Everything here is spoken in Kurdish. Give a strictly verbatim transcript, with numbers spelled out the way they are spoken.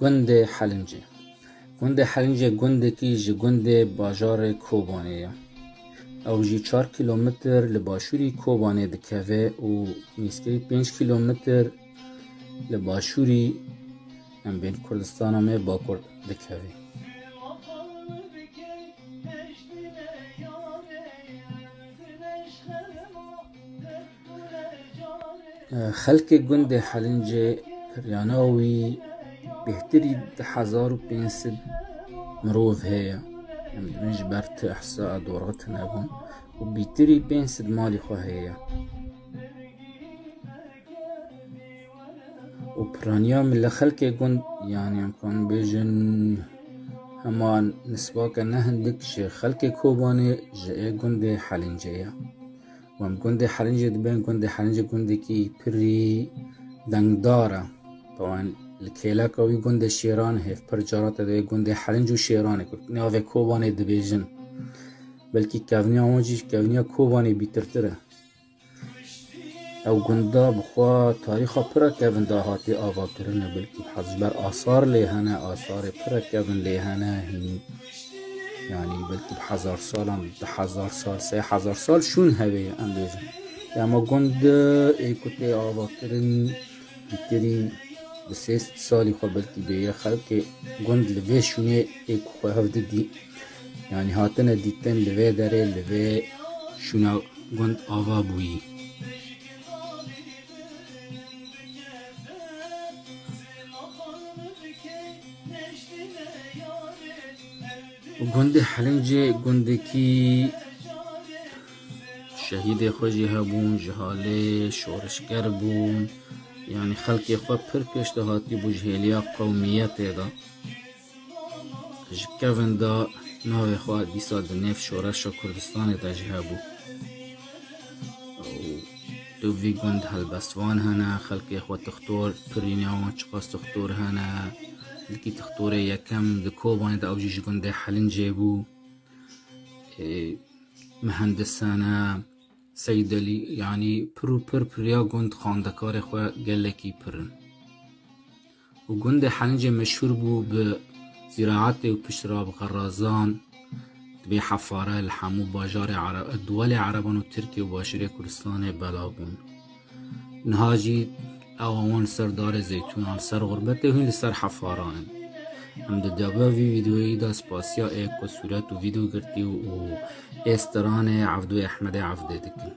Gundê Helincê. Gundê Helincê gundekî ji gundê bajarê Kobanê ye. Ew jî çar kîlometr li başûrî Kobanê dikeve û nêzkirî pênc kîlometr li başûrî, em bên Kurdistana me Bakur dikeve. Xelkê gundê Helincê piryana wî bêhtirî du hezar û pênc sed mirov heye. Em dibên ji ber tu ihsa dorxit nebûn û bîtirî pênc sed malî xwe heye. Û piraniya min li xelkê gund, yanî em kan bêjin, hema nisbake ne hindik ji xelkê Kobanê ji ê gundê Helincê ye. Û em gundê Helincê dibên, gundê Helincê gundekî pirî dengdar e. Tawan li kêleka wî gundê Şêran hêv pir cara te divê gundê Helinc û Şêranê ku navê Kobanê dibêjin. Belkî kevniya wan jî ji kevniya Kobanê bîtirtir e. Ew gunda bi xwe tarîxa pira kevin de hatiye avakirin e, belkî bi hez-, ji ber asar lê hene, asarê pira kevin lê hene, hîn, yanî belkî bi hezar salan, du hezar sal, sê hezar sal şûn hevê ye, em bêjin. Ema gund ê ku tê avakirin, bîtirî bi sê sed salî xwe belkî bêye. Xelkê gund li vê şûnê ê ku xwe hev didî, yanî hatine dîtin li vê derê, li vê şûna gund ava bûyî. Û gundê Helincê gundekî şehîdê xwe jî hebûn, ji halê şorişger bûn. Yanî xelkê xwe pir pêşdahatî bû ji hêliya qewmiyetê de. Ji kevin de navê xwe dîsa di nêv şoreşa Kurdistanê de jî hebû. Û tu vî gund helbestvan hene, xelkê xwe tixtor, pirîniya wan çiqas tixtor hene. Likî tixtorê yekem di Kobanê de ew jî ji gundê Helincê bû. Ê, mihendis hene, Seydelî, yanî pir û pir piriya gund xandekarê xwe gelekî pir in. Û gundê Helincê meşhûr bû bi zîraetê û piştre bi xerazan, dibê hefare li hemû bajarê Ere-, duwelê Ereban û Tirkiye û başûrê Kurdistanê bela bûn. Niha jî ew wan li ser darê zeytûnan, li ser xurbetê hûn li ser hefaran in. Em di deba vî vîdeoyî de spasiya ê ku sûret û vîdeo girtî û ê stranê Evdû Ehmedê Evdê dikin.